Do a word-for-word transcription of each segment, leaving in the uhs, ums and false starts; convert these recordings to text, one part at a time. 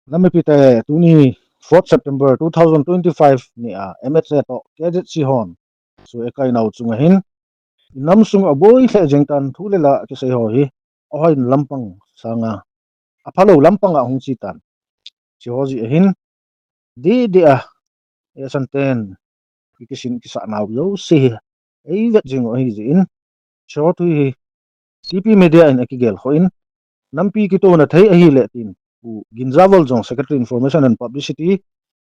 Nam mipite, tuni fourth September two thousand twenty-five nia M H A toh K Z C hon sui ekai nau chunga hin, i nam sung aboi lheh jeng tan thu le la kisei ho hi, ahoina lampang sanga aphalou lampang a hung chi tan. Chi ho jeh ahin, di di a, e san ten, ki kisin kisa nau jouse hi, ei vet jing u ahi jeh in, chi ho thu hi, C P Media in akigel kho in, nampi kitouna thei ahile tin, Pu Ginza Voljong, Secretary Information and Publicity,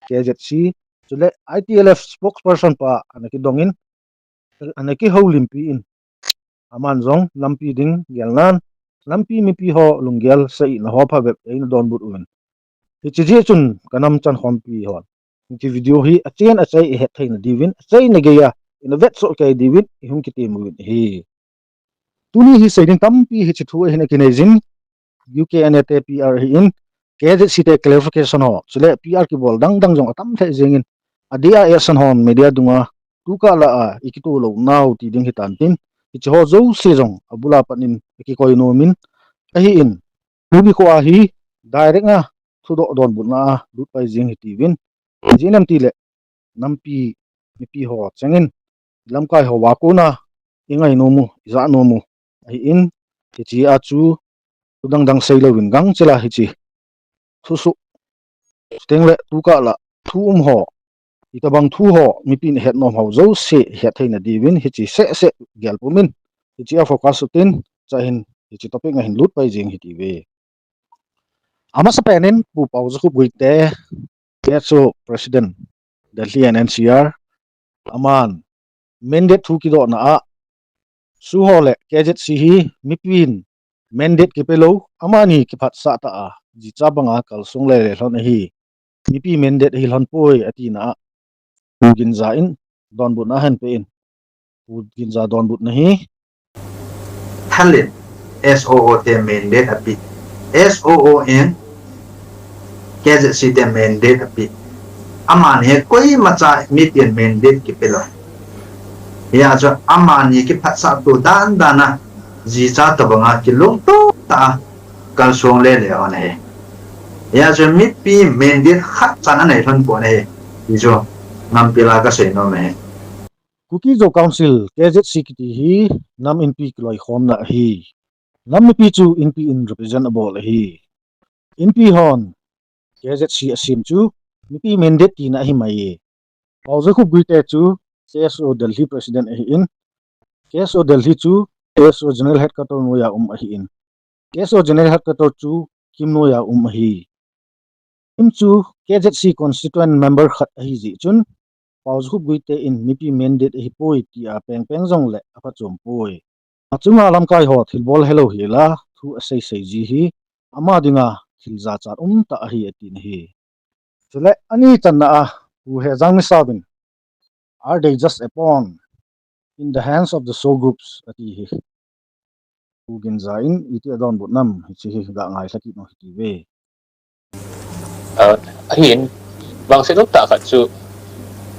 K Z C, chule I T L F spokesperson pa ana kidong in, ana kihoulimpi in, aman jong nampi ding gel nan, nampi mipi ho lunggel seina ho phabep eina donbut uvin. Hiche jeh chun ka nam chankhompi hon, hiche video hi achen achai i het theina diuvin, achaina geiya ina vetsoh kei diuvin i hung kitem uvin ahi. Tuni hi sei ding tampi hiche thu ahin akinei jin, U K N A te P R ahin, K Z C te clarification ho, chule P R kibol dang dang jong atam lheh jeng in, adia asan hon media dunga, tukah la a i kitoh lou nau ti ding hitan tin, hiche ho jouse jong abul a pat in akikoi nom in, ahin, tuni kho a hi direct a thudoh donbutna a lut pai jing hi tiuvin, ijeh inem itile, nampi mipi ho chengin, lamkai ho a kona i ngai nom u, i jah nom u ahin, hiche a chu thu dang dang sei louvin gangchel a hiche thusoh, chuteng le tukah la thu um ho, itobang thu ho mipin het nom ho jouse het theina diuvin hiche seh seh gel pum in, hiche a focus u tin, chahin hiche topic a hin lut pai jing hi tiuve. Amasapen in Pu Paojakhup Guite, K S O President, Delhi and N C R, aman mandate thu kidohna a, SoO ho le K Z C hi mipin mandate kipe lou, amani kiphatsah tah a, jicha banga kalsong le le lhon ahi, mipi mandate ahi lhon poi atina a, Pu Ginza in donbutna ahin pe in, Pu Ginza donbutna hi, thalin SoO te mandate ape, SoO in KZC te mandate ape, amani koimacha mipin mandate kipe lou. Hijeh chun amani kiphatsah to dan dan a, jicha tobanga kilungto tah a kalsong le le lhon ahi. Hijeh chun mipi mandate khat chan anei lhon pon ahi, ti chu ngampi la kasei nom ahi. Kuki Zo Council, KZC kiti hi nam inpi kiloikhomna ahi. Nam mipi chu inpi in represent abol ahi. Inpi hon KZC asem chu mipi mandate tina ahi mai e. Paojakhup Guite chu KSO Delhi President ahin, KSO Delhi chu KSO General Headquarter noiya um ahin, KSO General Headquarter chu KIM noiya um ahi. KIM chu KZC constituent member khat ahi jeh chun, Paojakhup Guite in mipi mandate ahipoi tia pengpeng jongle aphachom poi. Achunga lamkai ho thilbol helou hela thu asei sei ji hi ama dinga thil jachat umtah ahi atina ahi. Chule ani channa a Pu Hejang Misao in, "Are they just a pawn in the hands of the SoO groups?" ati hi. Pu Ginza in iti adonbut nam hiche hi ga ngailha kit u hite ve. Ah, ahin, vangset umtah khat chu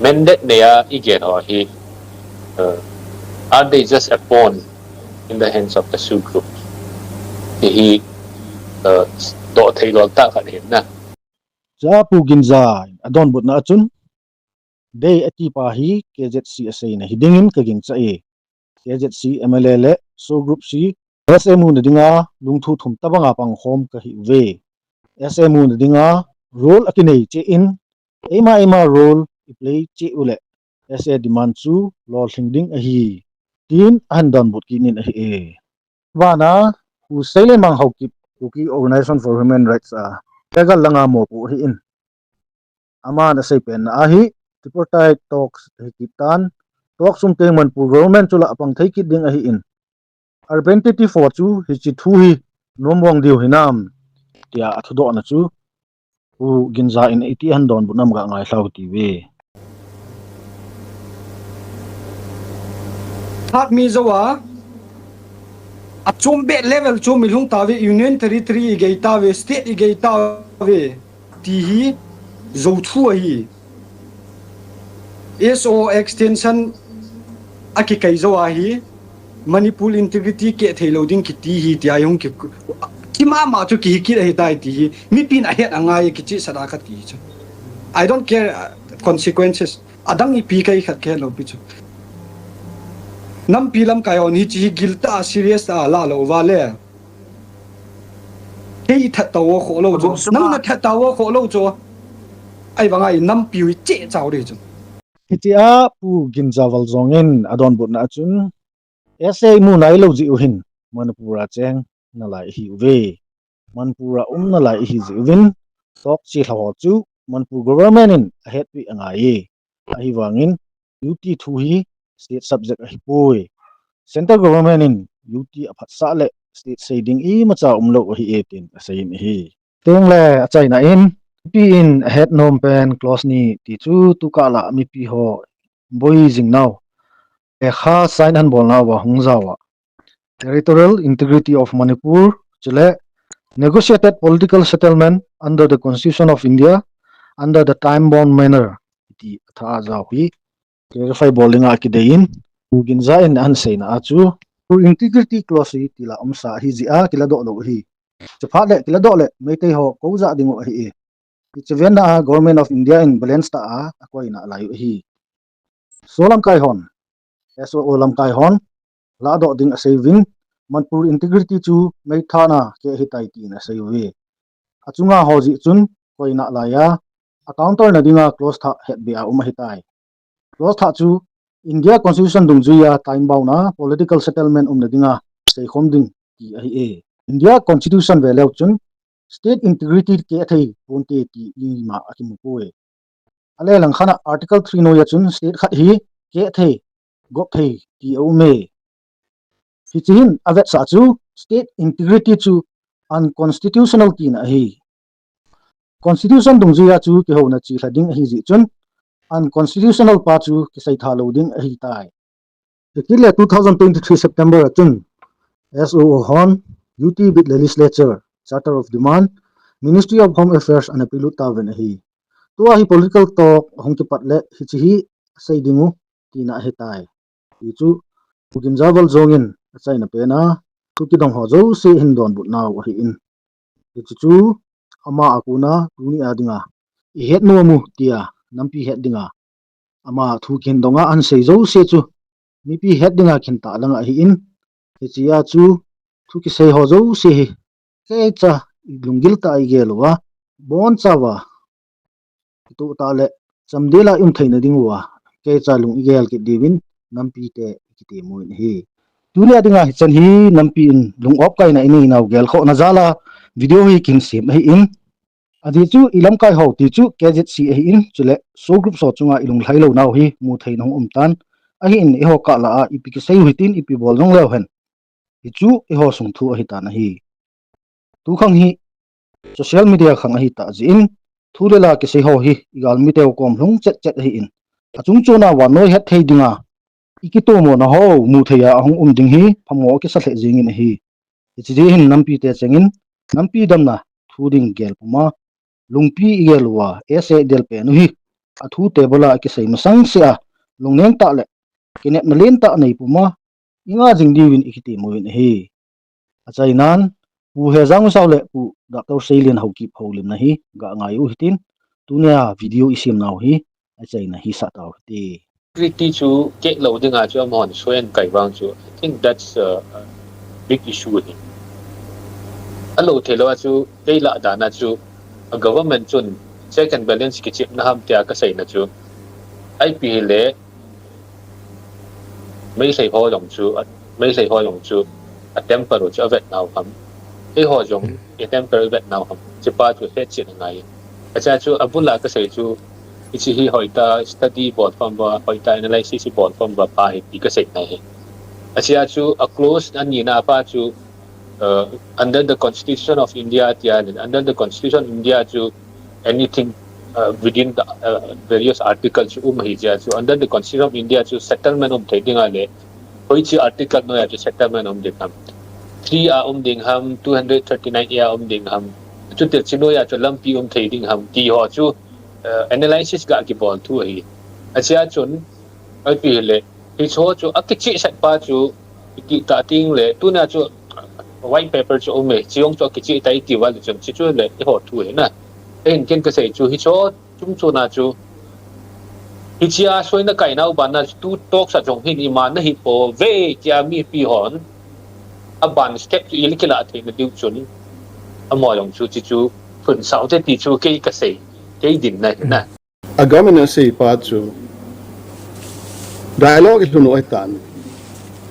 mandate neiya igel ho hi, ah, are they just a pawn in the hands of the SoO group? Ti hi, ah, doh thei lou tah khat ahin na. Chua Pu Ginza in adonbutna a chun, "They" ati pa hi KZC aseina hiding in kagingcha e. KZC MLA le SoO groups hi SA muna dinga lungthu thum tobanga pangkhom kahi uve. SA muna dinga role akinei cheh in, eima eima role iplay cheh uleh SA demand chu lolhing ding ahi, tin ahin donbut kit in ahi e. Bana, Pu Seilenmang Haokip, Kuki Organization for Human Rights a, Tegal langa mopo ahin, aman aseipen na ahi, tripartite talks ahi kit tan, talks um teng Manipur government chu la apang thei kit ding ahin, argumentative ho chu hiche thu hi nom vang diu hinam, tia athudohna chu Pu Ginza in iti ahin donbut nam ga ngailha u hite ve. Phat Mizo a, achombeh level chu mi lhung tauve, Union Territory igei tauve, state igei tauve, ti hi Zo thu ahi. SoO extension Akikai jou ahi, Manipur integrity keh thei lou ding kiti hi tia hung ki, kimama chu kihi kit ahitai ti hi, mipin ahet angai kichehsah a kati chu. I don't care, uh, consequences. Adang ipi kai khat keh lou pi chu. Nampi lamkai hon hiche hi giltah a serious a la lou uva le. Kei that tao kho lou chu. Nang na that tao kho lou chu. Ahivanga i nampi u i cheh chau ding chu. Hitia Pu Ginjavol jong in adonbutna a chun, S A mu nailou jeh u hin Manipur a cheng nalai ihiuve. Manipur a um nalai ihi jeh uvin, talk chelha ho chu Manipur government in ahetpi angaiye. Ahivangin, U T thu hi state subject ahipoi. Central government in U T aphatsah le state sei ding imacha umlou ahi e tin aseiyin ahi. Tengle achaina in, mipi in ahet nom pen clause ni ti chu tukah lah mipi ho boi jing nau. Lekha sign ahin bol nauva hung jao a. Territorial integrity of Manipur, chule negotiated political settlement under the Constitution of India, under the time-bound manner, ti atha a jao hi clarify bol dinga kideiyin, Pu Ginja in ahin seina a chu, Manipur integrity clause hi tila umsa ahi jeh a kiladoh lou ahi. Chuphat le kiladoh le Meitei ho kou jah ding u ahi e. Hiche venna a Government of India in balance tah a akoina lai u ahi. SoO lamkai hon, S O O lamkai hon, ladoh ding asei uvin, Manipur integrity chu meithana keh ahitai tin asei uve. Achunga ho jeh chun, koina laiya, a counter na dinga clause thah hetbe a um ahitai. Clause thah chu, India Constitution dungjuiya time bound a political settlement umna dinga seikhom ding ti ahi e. India Constitution veleu chun, state integrity keh thei ponte ti ima akimu poi. Alelang khat a Article three noiya chun state khat hi keh thei, gop thei ti aume. Hiche hin avetsah chu state integrity chu unconstitutional tina ahi. Constitution dungjuiya chu kihouna chelha ding ahi jeh chun unconstitutional pa chu kiseitha lou ding ahitai. Hiche le two thousand twenty-three September a chun S O O hon U T with legislature, Charter of Demand, Ministry of Home Affairs ana pelut tauvin ahi. Tua hi political talk ahung kipat le hiche hi sei ding u tina ahitai. Hichu Pu Ginjavol jong in achaina pen a thu kidong ho jouse hin donbut nau ahin. Hichu chu ama a kona tuni a dinga ihet nom u tia nampi het dinga ama thu kihin donga ahin sei jouse chu mipi het dinga kihin tahlang ahin. Hichea chu thu kisei ho jouse hi keicha lunggil tah a igel uva, bonchauva kitoh tah le chamdel a i um theina diuva keicha lung igel kit diuvin nampi te ikiti mu in ahi. Tunia dinga hichan hi nampi in lung opkaina inei nau gelkhohna jal a video hi kihin sem ahin. Ajeh chu ilamkai ho ti chu K Z C ahin, chule SoO group ho chunga ilunglhai lou nau hi mu thei in hung um tan. Ahin eiho kah lah a ipi kisei u hitin ipi bol jong leu hen, hichu eiho sung thu ahitan ahi. Tukhang hi social media khang ahitah jeh in thu le la kisei ho hi igalmi teu kom lhung chet chet ahin, achung chon a vannoi hetthei dinga ikitomona ho mu thei a ahung um ding hi phamo akisa lheh jengin ahi. Hiche jeh hin nampi te chengin nampi damna thu ding gel puma lungpi igel uva, ese del pen u hi athu table a akisei masang sea lungneng tah le kinepna len tah nei puma inga jing diuvin ikiti mu in ahi. Achainan Pu Hejang Usao le Pu Doctor Seilian Haokip houlimna hi ga ngai u hitin, tunia video isem nau hi achaina hisah tau hite. Integrity chu keh lou dinga chu amahon soi ahin kai vang chu, I think that's a, a big issue ahi. Alou thei lou a chu kei lah dan a chu a government chun check and balance kichepna ham tia kaseina chu, ipi hile Meitei ho jong chu, a, Meitei ho jong chu a temper u chu avet nau ham, eiho jong i temper ivet nau ham, hichepa chu hetchet angai. Achea chu abul a kasei chu, hiche hi hoitah study bol khom uva, hoitah analysis bol khom uva pa hi ti kasei nai hi. Achea chu a clause anina pa chu, uh, under the Constitution of India tia, under the Constitution of India chu anything, uh, within the, uh, various article chu um ahi jeh chu under the Constitution of India chu settlement um thei dinga le hoiche article noiya chu settlement um ding ham, three a um ding ham, two hundred thirty-nine A a um ding ham, chuti hiche noiya chu lampi um thei ding ham ti ho chu, uh, analysis ga kibol thu ahi. Achea chun ipi hile Hicho chu akichehsah pa chu, iti ta ting le, tuna chu white paper chu um e, chijong chu akicheh ta iti uva le chun, chi chu le, eiho thu e na. Ahin ken kasei chu, hicho, chung chu na chu, hichia soina kainau ban na chu, tu talks a jong hin ima na hi po ve, tia mipi hon, aban step chu il kila thei na diu chun, amo jong chu, chi chu, phun sao te ti chu, kei kasei, kei din na, na. A government in asei pa chu dialogue ilhun u ahitan.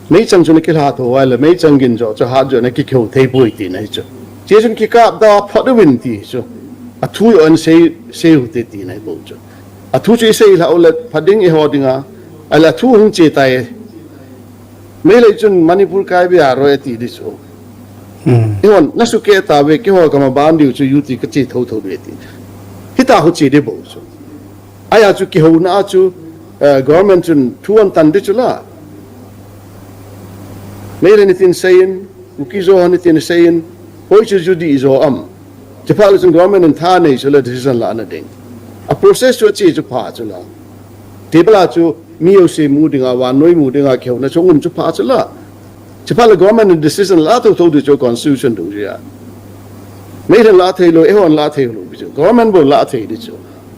Meichang chu nakilha tho uva le, meichang gin jo chu hat jo nakikihou thei poi tina ahi chu. Chia chun kikap da phot uvin ti chu. Athu joh in sei, sei u te tina ahi bou chu. Athu chu isei lha u le pha ding eiho dinga. Ahile athu hung che tai. Meilhei chun Manipur kai bia roi ati di chu. Hmm. Ihon, na sukeh tauve, keiho kama ban diu chu U T kache thotho ve ti. Hita hu che di bou chu. Ahi a chu kihouna a chu, eh, government chun thu ahin tan di chu la. Meilhei nitin seiyin, Kuki-Zo nitin seiyin, hoi chu ju di jo am. Chuphat le chun government in tha nei chu le decision la na ding. A process chu ache chu pha chu la. Table a chu mi jouse mu dinga, vannoi mu dinga, kihouna chu um chu pha chu la. Chuphat le government in decision la thotho di chu constitution dungjuia. Meilhei la thei lou, eihon la thei lou, bi chu. Government bou la thei di chu.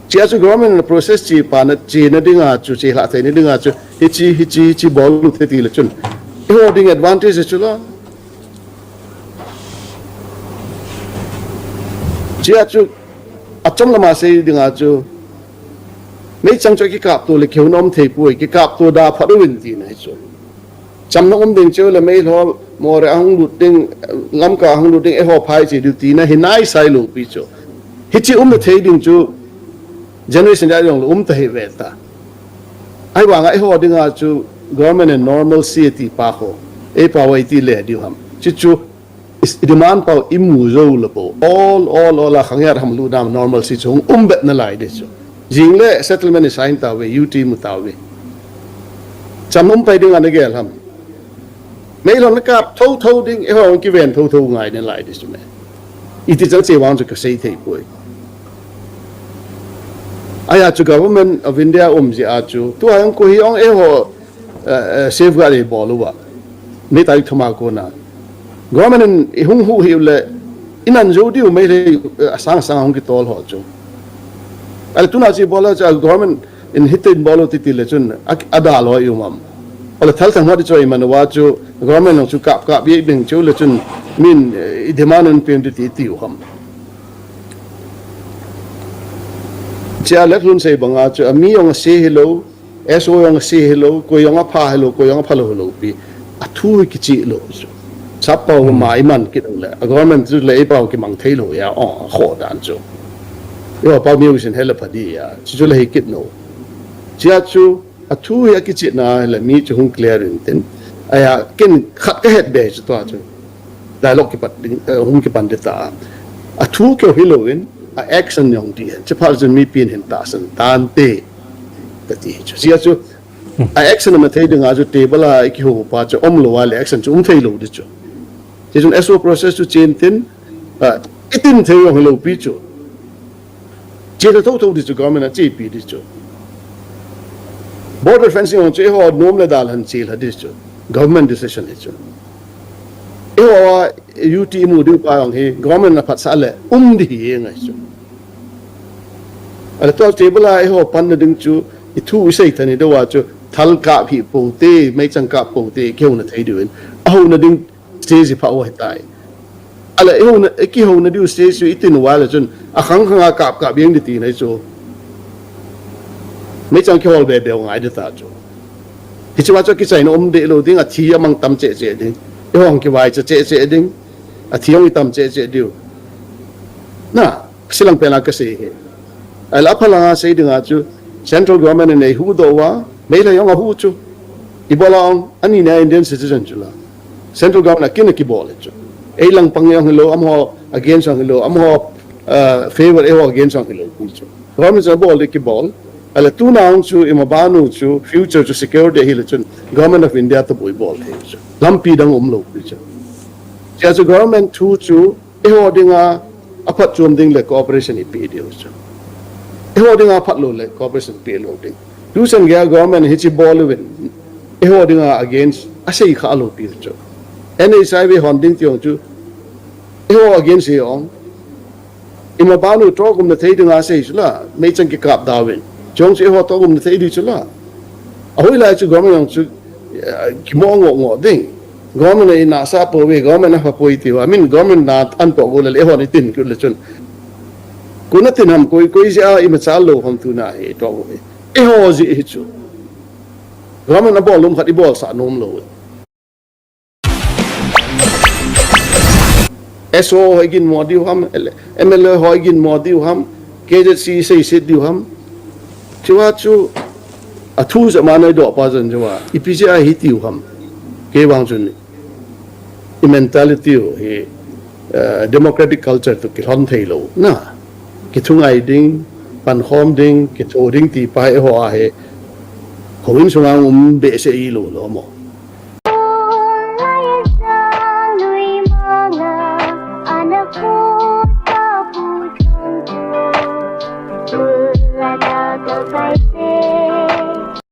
Chia chu government in process chi pa na, chi na dinga chu, chi la thei na dinga chu, hichi, hichi, hichi bol u te ti le chun. Eiho ding advantage chu la. Chia chu, achom lama sei dinga chu, meichang chu kikap to le kihouna um thei poi, kikap to da phot uvin tina ahi chu. Chamna um ding chu le meilhei Moreh a hung lut ding, Lamka a hung lut ding, eiho phai che diu tina hi nai sai lou pi chu. Hichi umna thei ding chu, generation ja jong le um ta hi ve ta. Ahivanga eiho dinga chu government in normalcy ati pa ho. Ei pao a iti le diu ham. Chi chu is demand pao imu jou le bou. All, all, all a khang yat ham lu dam normalcy chu hung um bet na lai di chu. Jing le settlement i sign tauve, U T mu tauve. Cham um pai dinga na gel ham. Meilhei na kap thotho ding, eiho kiven thotho ngai na lai di chu me. Iti chang che vang chu kasei thei poi. Ahi a chu Government of India um jeh a chu, tua jong koi hi jong eiho, eh, eh, safeguard ibol uva. Meitei thuma kona. Government in ihung hu hi u le, inan jou diu Meitei, eh, asang sang hung kitol ho chu. Ahile tuna chu ibol a chu government in hitin bol u titi le chun, a, ada lou i um am. Ahile thal thang hot i chu iman uva chu, government jong chu kap kap ye ding chu le chun, min, eh, i demand un pe un ti ti u ham. Chia let lun sei banga chu, a mi jong ase hilou, S O jong ase hilou, koi jong apha hilou, koi jong apha lou hilou pi. Athu kichih lou chu. Sap pao ma iman kit le, a government chu le i pao kimang thei lou ya, o, kho dan chu. I pao mi usin hele pha di ya, chu chu le hi kit no. Chia chu, athu hi akichihna le mi chu hung clear in tin. Ahi a, ken khat kahet be chu tua chu. Dialogue kipat ding, eh, hung kipan di ta. Athu keu hilou in, a action jong di. Chuphat chun mipin hin tahsan tante. Kati chu. Chia chu, a action ama thei dinga chu table a i kihou pa chu um lou a le action chu um thei lou di chu. Chia chun S O process chu chen tin, ah, itin thei jong hilou pi chu. Che le thotho di chu government a chepi di chu. Border fencing jong chu eiho nom le dal han che lha di chu. Government decision hi chu. Eiho a U T mu diu pa jong hi government a phatsah le um di hi ngai chu. Ahile tua table a eiho panna ding chu i thu i sei thani deuva chu thal kap hi pou te, meichang kap pou te, kihouna thei diu in. Ahouna ding stage pha u ahitai. Ahile, i houna, i kihouna diu stage chu i tin uva le chun, a khang khang a kap kap jeng di tina hi chu. Meichang kihol be be u ngai di ta chu. Hiche va chu kichaina um deh lou ding, athi amang tam cheh cheh ding. Eiho kivaicha cheh cheh ding. Athi jong itam cheh cheh diu. Na, silang pen a kasei hi. Ahile apha langa sei dinga chu, central government in eihuhdoh uva, Meitei jong ahuh chu. Ibola jong, ani nia Indian citizen chu la. Central government a kin a kibol chu. Ei lang pang jong hilou, amaho against jong hilou, amaho, uh, favor eiho against jong hilou pi chu. Government chu abol di kibol. Ahile tuna jong chu, ima banu chu, future chu secure di ahile chun, Government of India toh bou ibol thei chu. Lampi dang umlou pi chu. Chia chu government thu chu, eiho dinga, aphatchom ding le cooperation ipe diu chu. Eiho dinga aphat lou le cooperation pe lou ding. Tuchan geiya government hiche bol uvin. Eiho dinga against asei kha lou pi chu. N H I V hon ding ti jong chu eiho against hi jong. Ima banu tro gumna thei dinga sei chu la, meichang kikap da uvin. Chong chu eiho to gumna thei di chu la. Ahoi lai chu government jong chu, eh, kimo ngo ngo ding. Government in asa po ve, government a pha poi ti va. I mean, government na an to go le, eiho ni tin kul le chun. Kuna tin ham koi, koi jia ima cha lou ham tu na hi to go ve. Eiho ji hi chu. Government a bol lum khat i bol sa nom lou. S O ho i gin mo diu ham, M L A ho i gin mo diu ham, K Z C sei sit diu ham. Chua chu, a thu ja ma noi do pa jan chua, ipi jia hi tiu ham. Kei vang chun, i mentality u hi, eh, democratic culture to kilhon thei lou. Na, kithungai ding, pankhom ding, kitho ding ti pa eiho a hi, houin sunga um behseh i lou lou mo.